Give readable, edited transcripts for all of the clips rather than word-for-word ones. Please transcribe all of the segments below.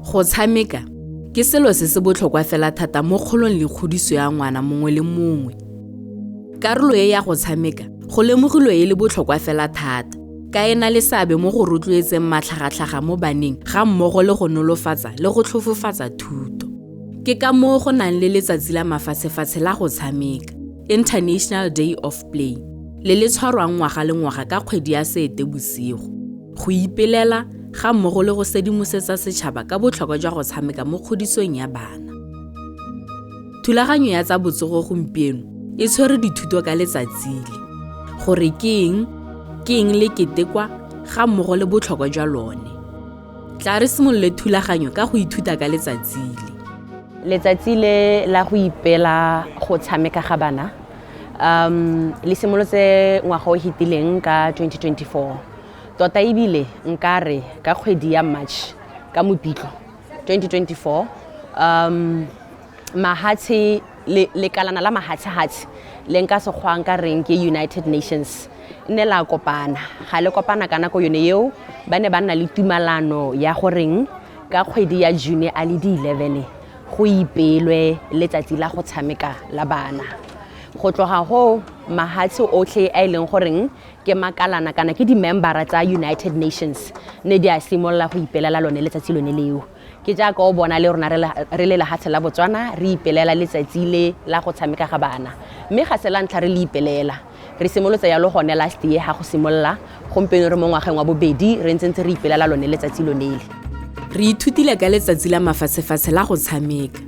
Go tshameka ke selo se se botlhokwa fela thata mo kgolong le kgodiso ya ngwana mongwe le mongwe. Karolo e ya go tshameka go lemogilwe e le botlhokwa fela thata ka e na le seabe mo go rotloetseng matlhagatlhaga mo baneng ga mmogo le go nolofatsa le go tlhofofatsa thuto. Ke ka moo go nang le letsatsi la mafatshefatshe la go tshameka, International Day of Play, le le tshwarwang ngwaga le ngwaga ka kgwedi ya Seetebosigo, go ipelela ga mmogo le go sedimosetsa setšhaba ka botlhokwa jwa go tshameka mo kgodisong ya bana. Thulaganyo ya tsa botsogo gompieno e tshwere dithuto ka letsatsi le, gore ke eng, ke eng le ketekwa ga mmogo le botlhokwa jwa lone. Tla re simolole thulaganyo ka go ithuta ka letsatsi le. Letsatsi le la go ipela go tshameka ga bana le simolotse ngwaga o fetileng ka 2024. Tota ebile nka re ka kgwedi ya March ka Mopitlo 2024, mahatshe lekalana la mahatshehatshe le nka sekgwang ka reng ke United Nations ne la kopana. Ga le kopana ka nako yone eo, ba ne ba nna le tumalano ya goreng ka kgwedi ya June a le di-11 go ipelwe letsatsi la go tshameka la bana. Go tloga go mahatshe otlhe a e leng goreng ke makalana kana ke di-membera tsa United Nations ne di a simolola go ipelela lone letsatsi lone leo. Ke jaaka o bona le rona re le lehatshe la Botswana re ipelela letsatsi le la go tshameka ga bana, mme ga se la ntlha re le ipelela. Re simolotse yalo gone last year ga go simolola, gompieno re mo ngwageng wa bobedi re ntse re ipelela lone letsatsi lone le. Re ithutile ka letsatsi la mafatshefatshe la go tshameka,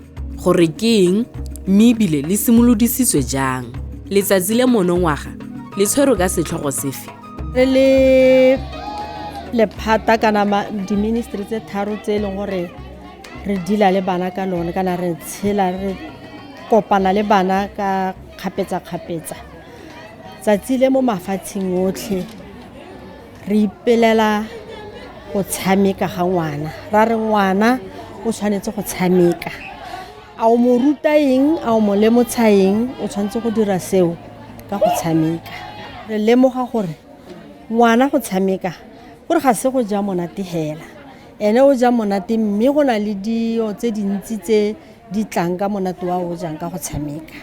gore ke eng mme ebile le simolodisitswe jang. Letsatsi le monongwaga le tshwerwe ka setlhogo sefe? Re le lephata kana di-ministry tse tharo tse e leng gore re deala le bana ka lone, kana re tshela re kopana le bana ka kgapetsa-kgapetsa. Tsatsi le mo mafatsheng otlhe re ipelela go tshameka ga ngwana. Ra re ngwana o tshwanetse go tshameka. A o mo ruta eng, a o mo lemotsha eng, o tshwanetse go dira seo ka go tshameka. Re lemoga gore ngwana go tshameka gore ga se go ja monate hela, ene o ja monate mme go na le dilo tse dintsi tse di tlang ka monate wa o jang ka go tshameka.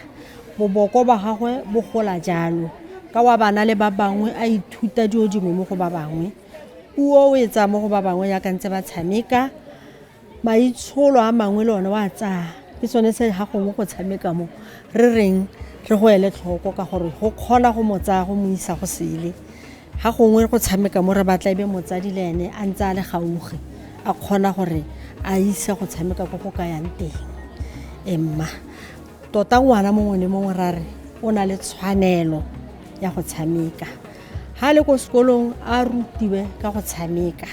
Boboko ba gagwe bo gola jalo ka wa bana le ba bangwe, a ithuta dilo dingwe mo go ba bangwe, puo o e tsaya mo go ba bangwe jaaka ntse ba tshameka, maitsholo a mangwe le one wa tsaya. Ke sone se ga gongwe go tshameka mo re reng re go ele tlhoko ka gore go kgona go mo tsaya go mo isa go sele. Ga gongwe go tshameka mo re batla ebe motsadi le ene a ntse a le gaufi, a kgona gore a ise go tshameka ko go ka yang teng. Emma tota ngwana mongwe le mongwe ra re o na le tshwanelo ya go tshameka. Ha le ko sekolong a rutiwe ka go tshameka.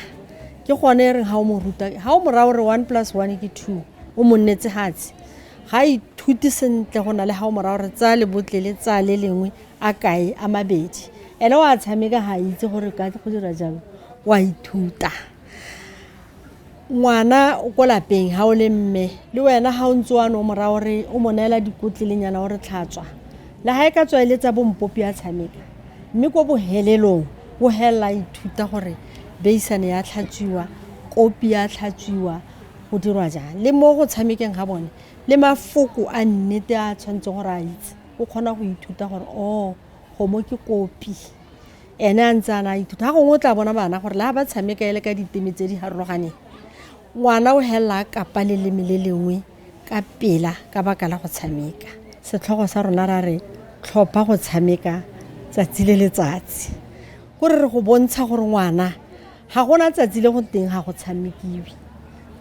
Ke gone e reng ha o mo ruta, ha o mo raya gore 1 plus 1 ke 2, o mo nnetse hatshe, ga a ithute sentle go na le ha o mo raya gore tsaya lebotlele, tsaya le lengwe, a kae a mabedi. Ene o a tshameka ga a itse gore ka go dira jalo o a ithuta. Ngwana ko lapeng ha o le mme le wena ha o ntse o mo raya gore o mo neela dikotlelenyana gore tlhatswa, le ha e ka tswa e le tsa bompopi a tshameka, mme ko bohelelong o helela a ithuta gore beisane ya tlhatswiwa, kopi ya tlhatswiwa, go dirwa jang. Le mo go tshamekeng ga bone le mafoko a nnete a tshwanetseng gore a itse, o kgona go ithuta gore o kgomo ke kopi. Ene a ntse a na a ithuta. Ga gongwe o tla bona bana gore le ha ba tshameka e le ka diteme tse di farologaneng, ngwana o helela a kapa leleme le lengwe ka pela ka baka la go tshameka. Setlhogo sa rona ra re tlhopha go tshameka tsatsi le letsatsi, gore re go bontsha gore ngwana ga gona tsatsi le go teng ga go tshamekiwe.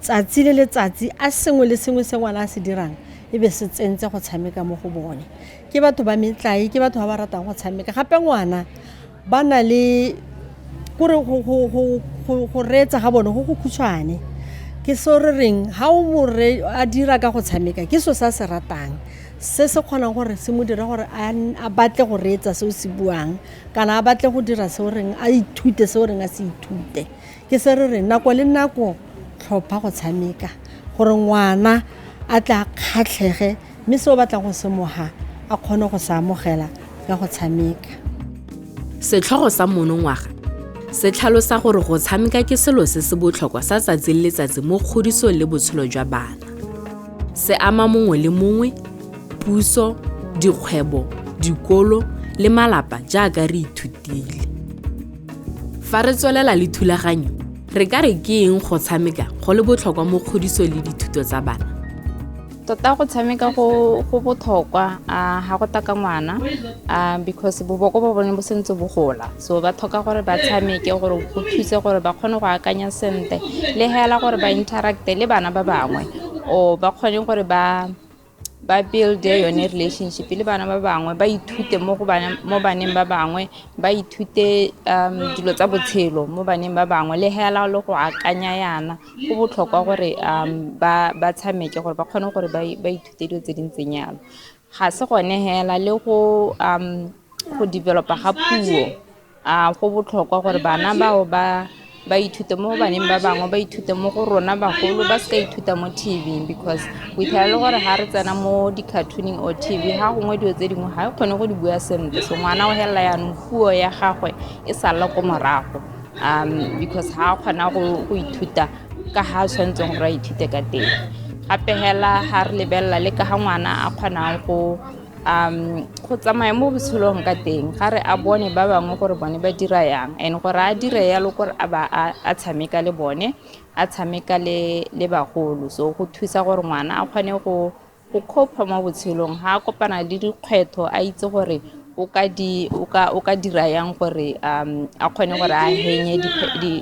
Tsatsi le letsatsi a sengwe le sengwe se ngwana a se dirang e be se tsentse go tshameka mo go bone. Ke batho ba metlae, ke batho ba ba ratang go tshameka. Gape ngwana ba na le kore go reetsa ga bone go go khutshwane. Ke so re reng ha o mo re a dira ka go tshameka ke so sa se ratang, se se kgonang gore se mo dire gore a batle go reetsa se o se buang, kana a batle go dira se o reng a ithute se o reng a se ithute. Ke se re reng nako le nako tlhopha go tshameka gore ngwana a tla kgatlhege mme se o batlang go se moga a kgone go se amogela ka go tshameka. Setlhogo sa monongwaga Se tlhalosa gore go tshameka ke selo se se botlhokwa sa tsatsi le letsatsi mo kgodisong le botshelo jwa bana. Se ama mongwe le mongwe, puso, dikgwebo, dikolo le malapa jaaka re ithutile. Fa re tswelela le thulaganyo, re ka re ke eng go tshameka go le botlhokwa mo kgodisong le dithuto tsa bana? Tota go tshameka go botlhokwa ga go taka ngwana because boboko bo bone bo sentse bo gola, so ba tlhoka gore ba tshameke gore go thuse gore ba kgone go akanya sentle le hela gore ba interacte le bana ba bangwe or ba kgone gore ba build-e yone relationship le bana ba bangwe, ba ithute mo go bana, mo baneng ba bangwe, ba ithute dilo tsa botshelo mo baneng ba bangwe le hela le go akanya yana. Go botlhokwa gore ba tshameke gore ba kgone gore ba ithute dilo tse di ntseng yalo. Ga se gone hela le go developa ga puo, go botlhokwa gore bana bao ba ithute mo baneng ba bangwe, ba ithute mo go rona bagolo, ba seka ithuta mo TV because o fitlhela le gore ga re tsena mo di-cartooning or TV ga gongwe dilo tse dingwe ga e kgone go di bua sentle, so ngwana o helela yanong puo ya gagwe e sala ko morago because ga a kgona go ithuta ka ga a tshwanetseng gore a ithute ka teng. Gape hela ga re lebelela le ka ga ngwana a kgonang go tsamaya mo botshelong ka teng, ga re a bone ba bangwe gore bone ba dira yang, and gore a dire yalo gore a ba a tshameka le bone, a tshameka le bagolo, so go thusa gore ngwana a kgone go cope mo botshelong ga a kopana le dikgwetlho, a itse gore o ka dira yang gore a kgone gore a henye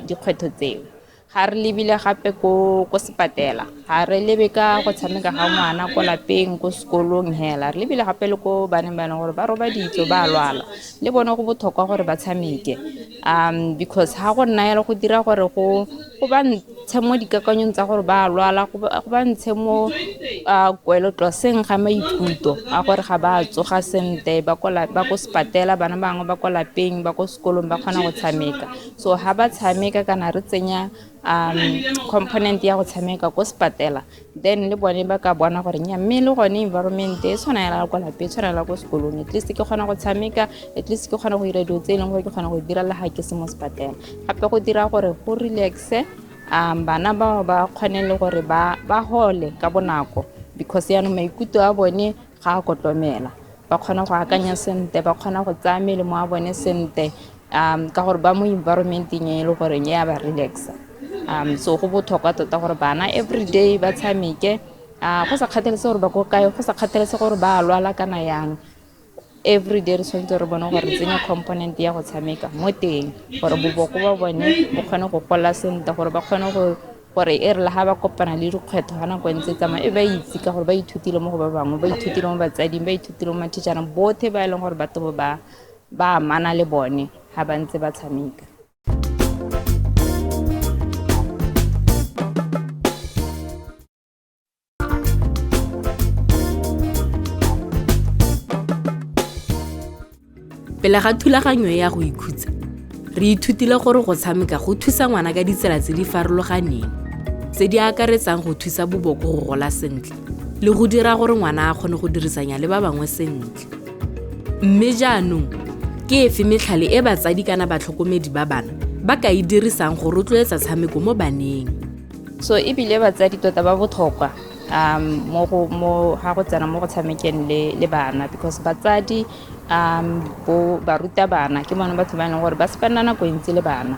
dikgwetlho tseo. Ga re lebile gape ko sepatela, ga re lebe ka go tshameka ga ngwana ko lapeng, ko sekolong hela, re lebile gape le ko baneng ba e leng gore ba robaditswe, ba lwala, le bone go botlhokwa gore ba tshameke because ga go nna yalo go dira gore go ba ntshe mo dikakanyong tsa gore ba lwala, go ba ntshe mo kwelotloseng ga maikutlo a gore ga ba tsoga sentle, ba ko sepatela, bana bangwe ba ko lapeng, ba ko sekolong, ba kgona go tshameka. So ga ba tshameka kana re tsenya component ya go tshameka ko sepatela, then le bone ba ka bona gore nya mme le gone environment e tshwana yala kwa lapeng, e tshwana yala ko sekolong, at least ke kgona go tshameka, at least ke kgona go dira dilo tse e leng gore ke kgona go dira le ga ke se mo sepatela. Gape go dira gore go relaxe, bana bao ba kgone le gore ba gole ka bonako because yaanong maikutlo a bone ga a kotlomela, ba kgona go akanya sentle, ba kgona go tsaya melemo a bone sentle ka gore ba mo environmenteng e le goreng e a ba relaxa. So go botlhokwa tota gore bana everyday ba tshameke, go sa kgathalesege gore ba ko kae, go sa kgathalesege gore ba lwala kana yang, everyday re tshwanetse re bone gore re tsenya component ya go tshameka mo teng gore boboko ba bone bo kgone go gola sentle, gore ba kgone go gore e re le ga ba kopana le dikgwetlho ga nako e ntse e tsamaya e ba itse ka gore ba ithutile mo go ba bangwe, ba ithutile mo batsading, ba ithutile mo mathijaneng, botlhe ba e leng gore batho ba ba amana le bone ga ba ntse ba tshameka. Pele ga thulaganyo ya go ikhutsa, re ithutile gore go tshameka go thusa ngwana ka ditsela tse di farologaneng, tse di akaretsang go thusa boboko go gola sentle le go dira gore ngwana a kgone go dirisanya le ba bangwe sentle. Mme jaanong ke efe metlhale e batsadi kana batlhokomedi ba bana ba ka e dirisang go rotloetsa tshameko mo baneng? So ebile batsadi tota ba botlhokwa mo ga go tsena mo go tshamekeng le bana, because batsadi bo baruta bana ke bone batho ba e leng gore ba spenda nako e ntsi le bana.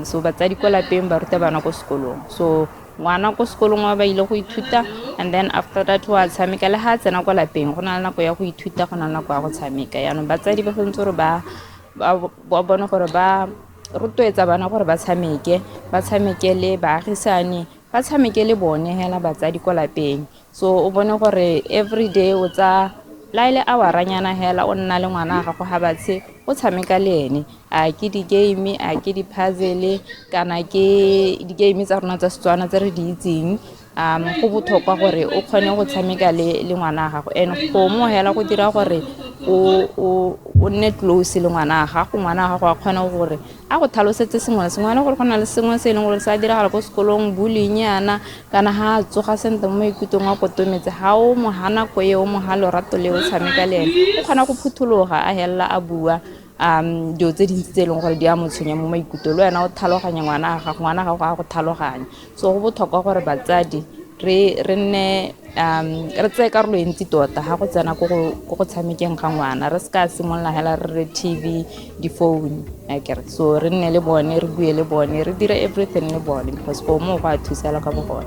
So batsadi ko lapeng ba ruta bana ko sekolong, so ngwana ko sekolong wa ba ile go ithuta, and then after that wa tshameka le ga a tsena ko lapeng go na le nako ya go ithuta, go na le nako ya go tshameka. Yaanong batsadi ba tshwanetse gore ba bone gore ba rotloetsa bana gore ba tshameke, ba tshameke le baagisane, ba tshameke le bone hela batsadi ko lapeng. So o bone gore everyday o tsa la ile awaranyana hela o nna le ngwana wa gago ga batshe o tshameka le ene, a ke di-game, a ke di-puzzle, kana ke di-game tsa rona tsa Setswana tse re di itseng. Go botlhokwa gore o kgone go tshameka le ngwana wa gago, and go mo hela go dira gore o nne close le ngwana wa gago, ngwana wa gago a kgone gore a go tlhalosetse sengwe le sengwe, le gore go na le sengwe se e leng gore sa diragala ko sekolong, bullying yana, kana ha a tsoga sentle mo maikutlong a kotometse, ha o mo ha nako e o mo ha lorato le o tshameka le ene, o kgona go phuthologa a helela a bua Dilo tse dintsi tse e leng gore di a mo tshwenya mo maikutlo, le wena o tlhaloganya ngwana a gago, ngwana gago a go tlhaloganya. So go botlhokwa gore batsadi re nne re tseye karolo e ntsi tota ga go tsena ko go tshamekeng ga ngwana. Re se ka simolola hela re re TV, difounu, akere. So re nne le bone, re bue le bone, re dire everything le bone, because go moo go a thusela ka bo gone.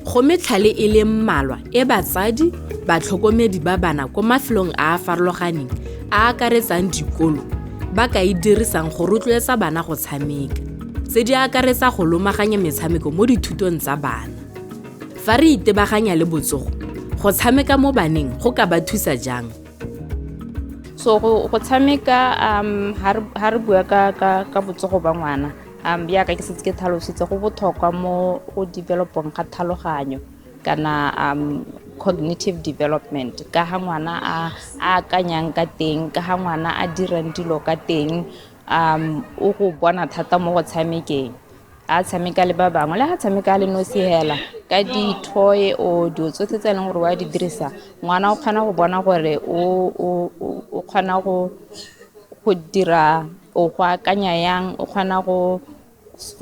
Go metlhale e le mmalwa e batsadi, batlhokomedi ba bana ko mafelong a a farologaneng a akaretsang dikolo ba ka e dirisang go rotloetsa bana go tshameka. Tse di akaretsa go lomaganya metshameko mo dithutong tsa bana. Fa re itebaganya le botsogo, go tshameka mo baneng go ka ba thusa jang? So go tshameka, ha re bua ka botsogo ba ngwana, jaaka ke setse ke tlhalositse, go botlhokwa mo go developong ga tlhaloganyo kana cognitive development, ka ga ngwana a akanyang ka teng, ka ga ngwana a dirang dilo ka teng, o go bona thata mo go tshamekeng. A tshameka le ba bangwe, le ha tshameka le nosi hela ka di-toy o dilo tsotlhe tse e leng gore wa di dirisa, ngwana o kgona go bona gore o kgona go dira, o go akanya yang, o kgona go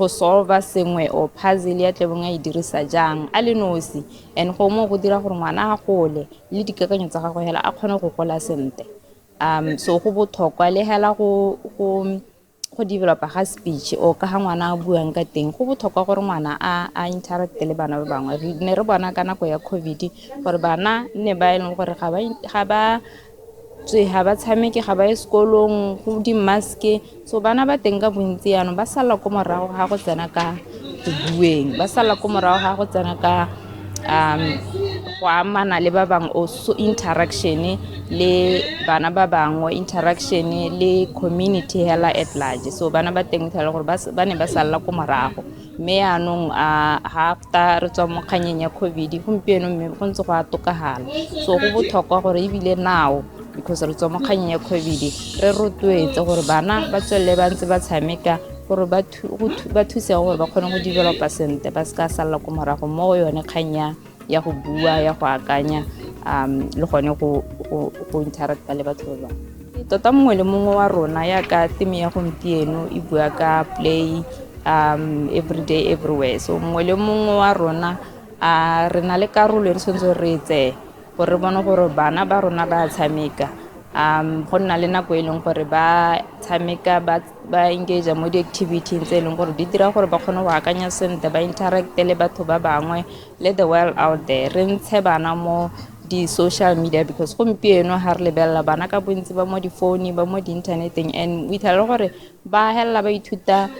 solve sengwe o puzzle ya tlebong a e dirisa jang a le nosi. And go mo go dira gore ngwana a gole le dikakanyo tsa gagwe hela a kgone go gola sentle. So go botlhokwa le hela go developa ga speech o ka ga ngwana a buang ka teng. Go botlhokwa gore ngwana a interact le bana ba bangwe. Re ne re bona ka nako ya COVID gore bana ne ba e leng gore ga ba tswe, ga ba tshameke, ga ba ye sekolong, go di-mask. So bana ba teng ka bontsi jaanong ba sala ko morago ga go tsena ka go bueng, ba sala ko morago ga go tsena ka go amana le ba bangwe, o so interaction le bana ba bangwe, interaction le community hela at large. So bana ba teng o gore ba ne ba salla ko morago. Mme jaanong after re tswa mo kganyeng ya COVID gompieno, mme go ntse go a tokagala. So go botlhokwa gore ebile now, because re tswa mo kganyeng ya COVID, re rotloetse gore bana ba tswelele ba ntse ba tshameka gore ba thuse gore ba kgone go developa sentle, ba seka salla ko morago mo go yone kgang ya go bua, ya go akanya, le gone go interacta le batho ba bangwe. Tota mongwe le mongwe wa rona, yaka teme ya gompieno e bua ka play every day everywhere. So mongwe le mongwe wa rona re na le karolo e re tshwanetse re e tseye gore re bone gore bana ba rona ba tshameka. Go nna le nako e leng gore ba tshameka, ba engage mo di-activity tse e leng gore di dira gore ba kgone go akanya sentle, ba interacte le batho ba bangwe le the world out there. Re ntshe bana mo di-social media, because gompieno ha re lebelela bana ka bontsi ba mo di-phone, ba mo di-interneteng, and o itlhela gore ba helela ba ithuta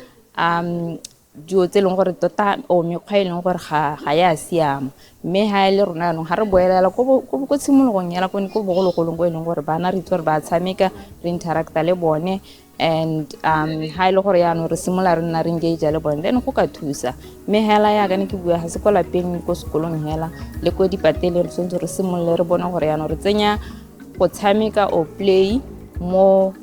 dilo tse e leng gore tota o mekgwa e leng gore ga ya siama. Mme ha e le rona jaanong ga re boelela ko tshimologong hela ko bogologolong ko e leng gore bana re itse gore ba tshameka, re interacta le bone, and ha e le gore jaanong re simolola re nna re engage le bone, then go ka thusa. Mme hela yaka ne ke bua, ga se ko lapeng, ko sekolong hela le ko dipateleng, re tshwanetse re simolole re bone gore jaanong re tsenya go tshameka o play mo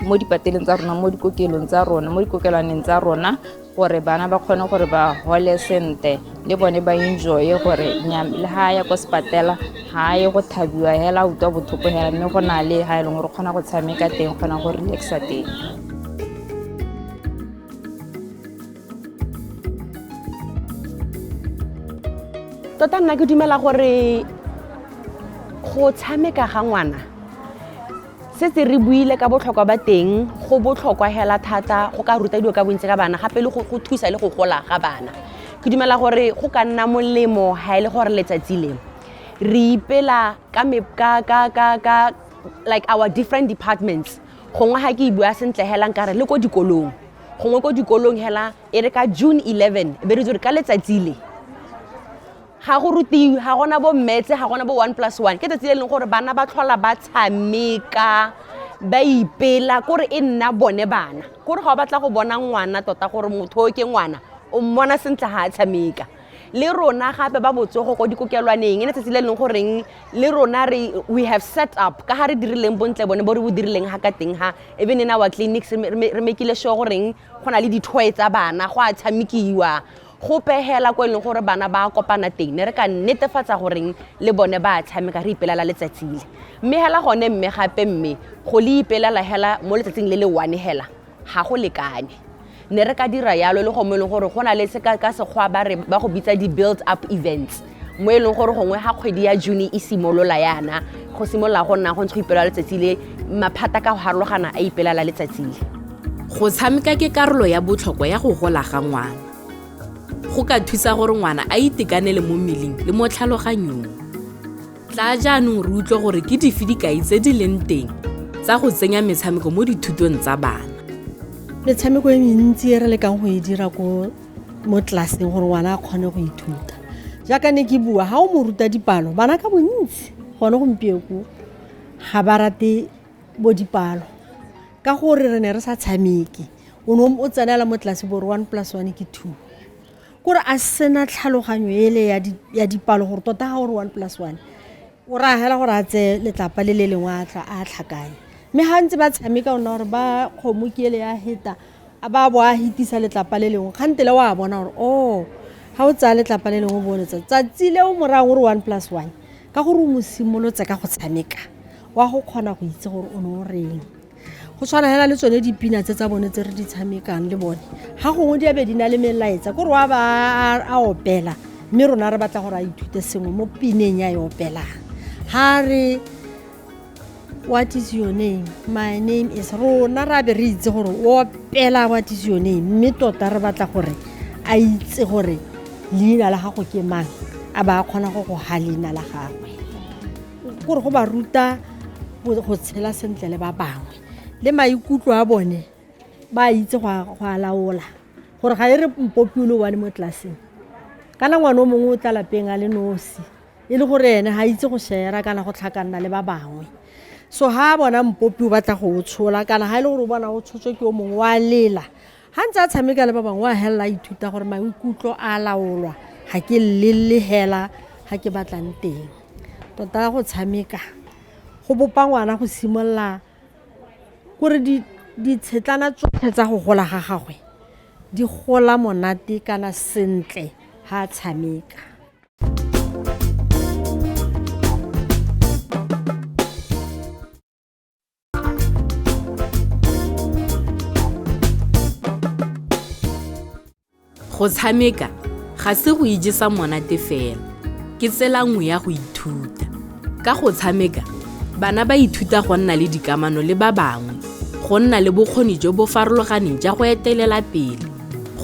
mo dipateleng tsa rona, mo dikokelong tsa rona, mo dikokelwaneng tsa rona, gore bana ba kgone gore ba hole sentle le bone ba enjoye gore le ha ya ko sepatela ha ye go thabiwa hela, a utlwa botlhoko hela, mme go na le ha e leng gore kgona go tshameka teng, kgona go relaxa teng. Tota nna ke dumela gore go tshameka ga ngwana, setse re buile ka botlhokwa ba teng, go botlhokwa hela thata go ka ruta dilo ka bontsi ka bana, gape le go thusa le go gola ga bana. Ke dumela gore go ka nna molemo ha e le gore letsatsi le re ipela ka like our different departments. Gongwe ha ke e bua sentle hela nkare le ko dikolong, gongwe ko dikolong hela e re ka June 11 e be re itse gore ka letsatsi le ga go rutiwe, ga gona bo mmetse, ga gona bo 1+1. Ke tsatsi le leng gore bana ba tlhola ba tshameka, ba ipela, kore e nna bone bana. Kore ga o batla go bona ngwana tota gore motho o ke ngwana, o mmona sentle ga a tshameka. Le rona gape ba botsogo ko dikokelwaneng, e ne tsatsi le leng goreng le rona we have set up, ka ga re dirileng bontle bone bo re bo dirileng ga ka teng ha, even in our clinics re mekile sure goreng go na le di-toy tsa bana, go a tshamekiwa. Gope hela ko e leng gore bana ba kopana teng, ne re ka netefatsa goreng le bone ba tshameka, re ipelela letsatsi le. Mme hela gone mme gape mme go le ipelela hela mo letsatsing le le one hela ga go lekane. Ne re ka dira yalo le go mo e leng gore go na le se ka sekgwa ba re ba go bitsa di-build up events, mo e leng gore gongwe ga kgwedi ya June e simolola yana, go simolola go nna go ntse go ipelela letsatsi le, maphata ka go harologana a ipelela letsatsi le. Go tshameka ke karolo ya botlhokwa ya go gola ga ngwana. Go ka thusa gore ngwana a itekanele mo mmeleng le mo tlhaloganyong. Tla jaanong re utlwe gore ke dife dikai tse di leng teng tsa go tsenya metshameko mo dithutong tsa bana. Metshameko e mentsi e re lekang go e dira ko mo tlelaseng gore ngwana a kgone go ithuta. Jaaka ne ke bua, ga o mo ruta dipalo, bana ka bontsi gone gompieko ga ba rate bo dipalo ka gore re ne re sa tshameke. O ne o tsenela mo tlelase bo re 1 plus 1 ke 2, kore a sena tlhaloganyo ele ya dipalo gore tota ga o re 1 plus 1 o raya hela gore a tseye letlapa le le lengwe a tla a tlhakanye. Mme ga ntse ba tshameka o nna gore ba kgomo ke ele ya heta, a ba bo a hitisa letlapa le lengwe, kgantele wa bona gore o ga o tsaya letlapa le lengwe o bo letsa tsatsi le o morang o re 1 plus 1, ka gore o mo simolotse ka go tshameka wa go kgona go itse gore o ne o reng. Go tshwana hela le tsone dipina tse tsa bone tse re di tshamekang le bone, ga gongwe di a be di na le melaetsa, kore wa ba a opela, mme rona re batla gore a ithute sengwe mo pineng ya e opelang. Ha re what is your name, my name is, rona ra be re itse gore o opela what is your name, mme tota re batla gore a itse gore leina la gago ke mang, a ba a kgona go go ha leina la gagwe. Kore go ba ruta go tshela sentle le ba bangwe, le maikutlo a bone ba itse go a laola, gore ga e re mpopi o le one mo tlelaseng, kana ngwana o mongwe o tla lapeng a le nosi, e le gore ene ga itse go share-a kana go tlhakanna le ba bangwe. So ha a bona mpopi o batla go o tshola, kana ha e le gore o bona o tshotswe ke o mongwe wa lela, ha ntse a tshameka le ba bangwe wa helela a ithuta gore maikutlo a laolwa, ga ke lele hela ga ke batlang teng. Tota go tshameka go bopa ngwana go simolola kore ditshetlana tsotlhe tsa go gola ga gagwe di gola monate kana sentle ha a tshameka. Go tshameka ga se go ijesa monate fela, ke tsela nngwe ya go ithuta. Ka go tshameka, bana ba ithuta go nna le dikamano le ba bangwe, go nna le bokgoni jo bo farologaneng ja go etelela pele,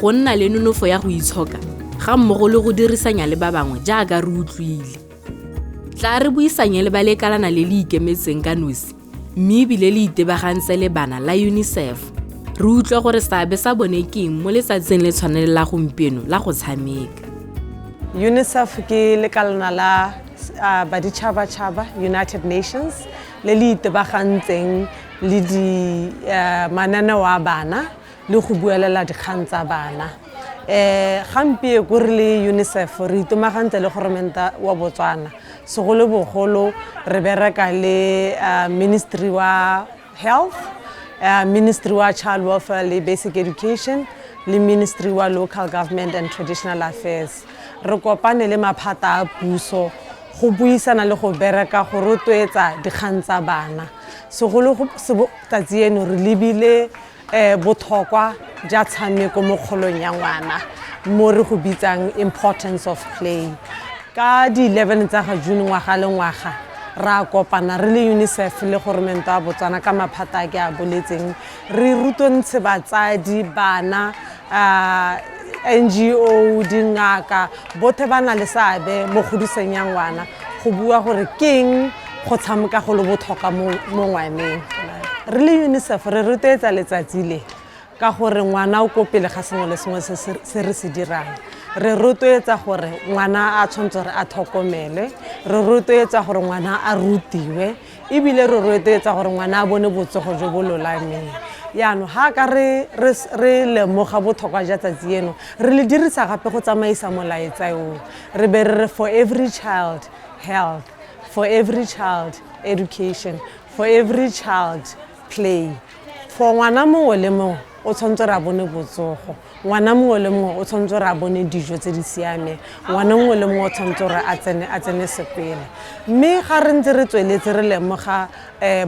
go nna le nonofo ya go itshoka, ga mmogo le go dirisanya le ba bangwe jaaka re utlwile. Tla re buisanye le ba lekalana le le ikemetseng ka nosi, mme ebile le itebagantse le bana la UNICEF. Re utlwe gore seabe sa bone ke eng mo letsatsing le tshwane le la gompieno la go tshameka. UNICEF ke lekalana la baditšhabatšhaba, United Nations, le le itebagantseng le di mananeo a bana le go buelela dikgang tsa bana. Gampieko re le UNICEF re itomagantse le government wa Botswana, segolobogolo re bereka le Ministry wa Health, Ministry wa Child Welfare le Basic Education, le Ministry wa Local Government and Traditional Affairs. Re kopane le maphata a puso go buisana le go bereka go rotloetsa dikgang tsa bana. Segolo tsatsi eno re lebile botlhokwa ja tshameko mo kgolong ya ngwana, mo re go bitsang importance of play. Ka di-11 tsa ga June ngwaga le ngwaga ra kopana re le UNICEF le government wa Botswana ka maphata a ke a boletseng, re rutontshe batsadi, bana, NGO, dingaka, bothe ba na le seabe mo kgodisong ya ngwana, go bua gore ke eng go tshameka go le botlhokwa mo ngwaneng. Re le UNICEF re rotloetsa letsatsi le ka gore ngwana o ko pele ga sengwe le sengwe se re se dirang. Re rotloetsa gore ngwana a tshwanetse gore a tlhokomelwe, re rotloetsa gore ngwana a rutiwe, ebile re rotloetsa gore ngwana a bone botsogo jo bo lolameng. Jaanong ga ka re lemoga botlhokwa jwa tsatsi eno, re le dirisa gape go tsamaisa molaetsa o. Re be re re for every child health, for every child education, for every child play. For ngwana mongwe le mongwe o tshwanetse re a bone botsogo, Ngwana mongwe le mongwe o tshwanetse gore a bone dijo tse di siameng, ngwana mongwe le mongwe o tshwanetse gore a tsene sekolo. Mme ga re ntse re tsweletse re lemoga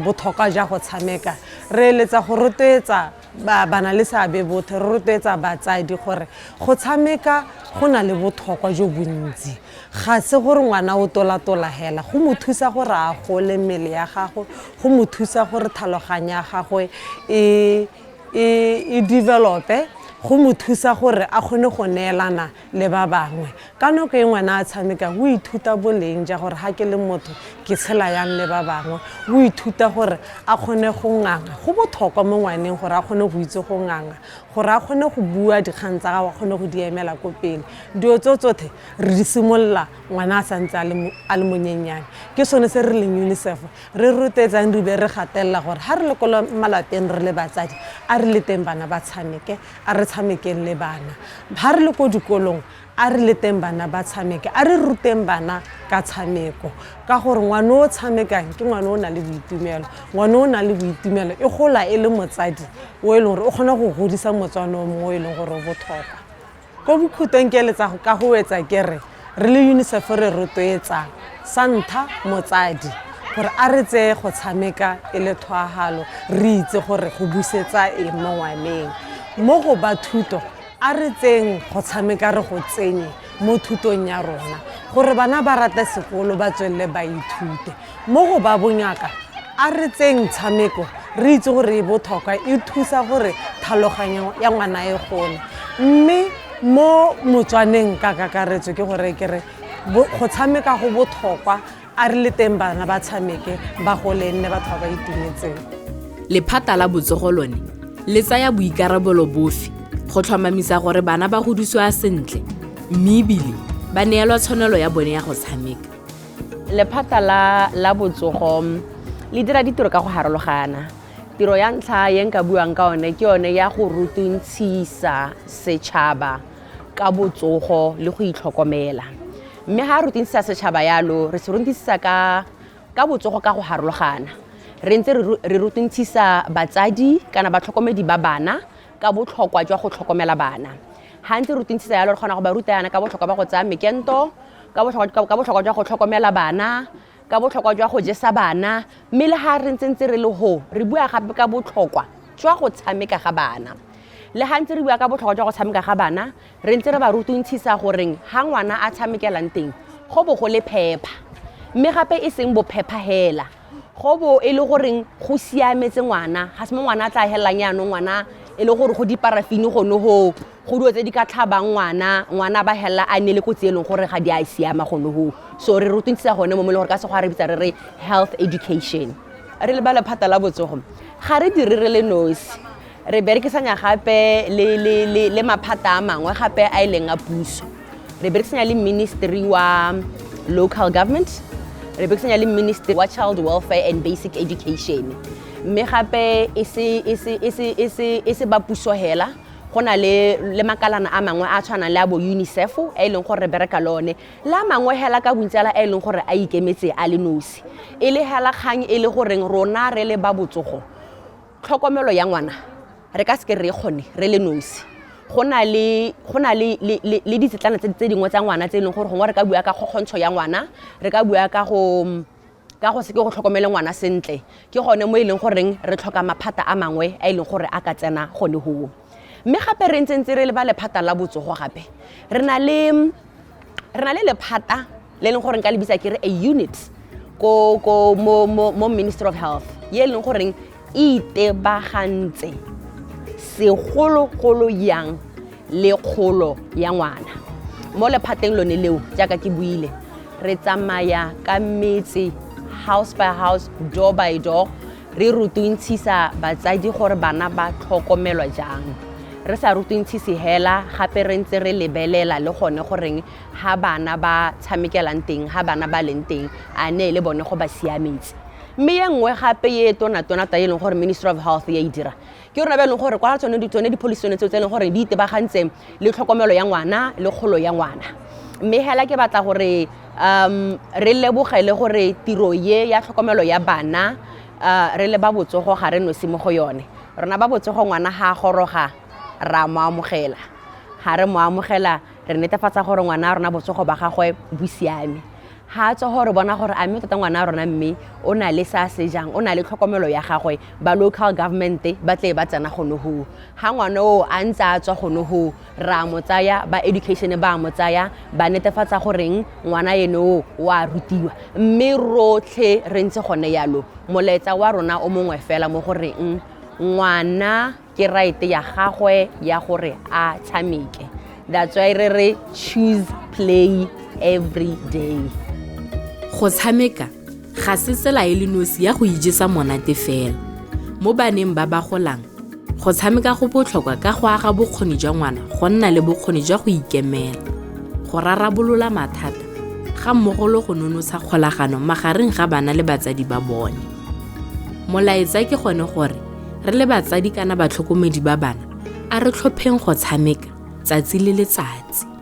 botlhokwa jwa go tshameka, re eletsa go rotloetsa bana le seabe botlhe, re rotloetsa batsadi gore go tshameka go na le botlhokwa jo bontsi. Ga se gore ngwana o tola-tola hela, go mo thusa gore a gole mmele ya gagwe, go mo thusa gore tlhaloganyo ya gagwe e develope, go mo thusa gore a kgone go neelana le ba bangwe. Ka nako e ngwana a tshamekang, o ithuta boleng ja gore ga ke le motho ke tshela yang le ba bangwe, o ithuta gore a kgone go nganga. Go botlhokwa mo ngwaneng gore a kgone go itse go nganga, gore a kgone go bua dikgang tsa gagwe, a kgone go di emela ko pele. Dilo tse tsotlhe re di simolola ngwana a santse a le monyenyane. Ke sone se re leng UNICEF re rotloetsang re be re gatelela gore ga re le ko malapeng re le batsadi, a re leteng bana ba tshameke, a re tshamekeng le bana. Ga re le ko dikolong, a re leteng bana ba tshameke, a re ruteng bana ka tshameko, ka gore ngwana o tshamekang ke ngwana o nang le boitumelo. Ngwana o nang le boitumelo e gola e le motsadi o e leng gore o kgona go godisa motswana o mongwe o e leng gore o botlhokwa. Ko bokhutlong ke eletsa ka go wetsa ke re, re le UNICEF re rotloetsa sa ntlha motsadi gore a re tseye go tshameka e le tlhoahalo, re itse gore go busetsa eng mo ngwaneng. Mo go ba thuto, a re tseng go tshameka re go tsenye mo thutong ya rona gore bana ba rate sekolo, ba tswelele ba ithute. Mo go ba bongaka, a re tseng tshameko re itse gore e botlhokwa, e thusa gore tlhaloganyo ya ngwana e gole. Mme mo motswaneng ka kakaretso ke gore ke re go tshameka go botlhokwa, a re leteng bana ba tshameke, ba gole nne batho ba ba itumetseng. Lephata la botsogo lone le tsaya boikarabelo bofe go tlhomamisa gore bana ba godisiwa sentle mme ebile ba neelwa tshwanelo ya bone ya go tshameka? Lephata la botsogo le dira ditiro ka go harologana. Tiro ya ntlha ye nka buang ka one ke yone ya go rutuntshisa setšhaba ka botsogo le go itlhokomela. Mme ga re rutuntshisa setšhaba yalo, re se rutuntshisa ka botsogo ka go harologana. Re ntse re rutuntshisa batsadi kana batlhokomedi ba bana ka botlhokwa jwa go tlhokomela bana. Ga ntse re rutuntshisa yalo, re kgona go ba ruta yana ka botlhokwa ba go tsaya mekento, ka botlhokwa jwa go tlhokomela bana, ka botlhokwa jwa go jesa bana. Mme le ga re ntse ntse re le ho, re bua gape ka botlhokwa jwa go tshameka ga bana. Le ga ntse re bua ka botlhokwa jwa go tshameka ga bana, re ntse re ba rutuntshisa goreng ga ngwana a tshamekelang teng go bo go le phepa, mme gape e seng bophepha hela, go bo e le goreng go siametse ngwana. Ga se mo ngwana a tla helelang yaanong ngwana e le gore go diparafini gone go dilo tse di ka tlhabang ngwana, ngwana ba helela a nne le kotsi e leng gore ga di a siama gone go. So re rutuntshisa gone mo e leng gore ka sekgowa re bitsa re re health education. Re le ba lephata la botsogo ga re dire re le nosi, re berekisanya gape le maphata a mangwe gape a e leng a puso. Re berekisanya le ministry wa local government, re berekisanya le ministry wa child welfare and basic education. Mme gape e se ba puso hela, go na le makalana a mangwe a tshwanang le a bo UNICEF a e leng gore re bereka le one, le a mangwe hela ka bontsi a e leng gore a ikemetse a le nosi. E le hela kgang e le goreng rona re le ba botsogo, tlhokomelo ya ngwana re ka seke re e kgone re le nosi. Go na le ditsetlana tse dingwe tsa ngwana tse e leng gore gongwe re ka bua ka kgokgontsho ya ngwana, re ka bua ka go seke go tlhokomele ngwana sentle. Ke gone mo e leng goreng re tlhoka maphata a mangwe a e leng gore a ka tsena gone hoo. Mme gape re ntse ntse re le ba lephata la botsogo gape, re na le lephata le leng gore nka le bitsa ke re a unit ko mo Ministry of Health ye e leng goreng e itebagantse segologolo yang le kgolo ya ngwana. Mo lephateng lone leo, jaaka ke buile, re tsamaya ka metse, house by house, door by door, re rutuntshisa batsadi gore bana ba tlhokomelwa jang. Re sa rutuntshise hela, gape re ntse re lebelela le gone goreng ha bana ba tshamekelang teng, ha bana ba leng teng, a ne le bone go ba siametse. Mme ye nngwe gape ye tona-tona ta e leng gore Ministry of Health ya e dira, ke rona ba e leng gore kwa tsone di-policy tsone tseo tse e leng gore di itebagantse le tlhokomelo ya ngwana le kgolo ya ngwana. Mme hela ke batla gore re lebogele gore tiro ye ya tlhokomelo ya bana, re le ba botsogo ga re nosi mo go yone. Rona ba botsogo ngwana ga a goroga ra mo amogela. Ga re mo amogela, re netefatsa gore ngwana a rona botsogo ba gagwe bo siame. Ga a tswa gore bona gore a mme tota ngwana a rona mme o na le sa se jang, o na le tlhokomelo ya gagwe, ba local government ba tle ba tsena gone hoo. Ga ngwana o a ntse a tswa gone hoo, re a mo tsaya, ba education ba a mo tsaya, ba netefatsa goreng ngwana ene o o a rutiwa. Mme rotlhe re ntse gone yalo, molaetsa wa rona o mongwe fela mo goreng ngwana ke right ya gagwe ya gore a tshameke. That's why re re choose play every day. Go tshameka ga se tsela e le nosi ya go ijesa monate fela. Mo baneng ba ba golang, go tshameka go botlhokwa ka go aga bokgoni jwa ngwana go nna le bokgoni jwa go ikemela, go rarabolola mathata, ga mmogo le go nonotsha kgolagano magareng ga bana le batsadi ba bone. Molaetsa ke gone gore re le batsadi kana batlhokomedi ba bana, a re tlhopheng go tshameka tsatsi le letsatsi.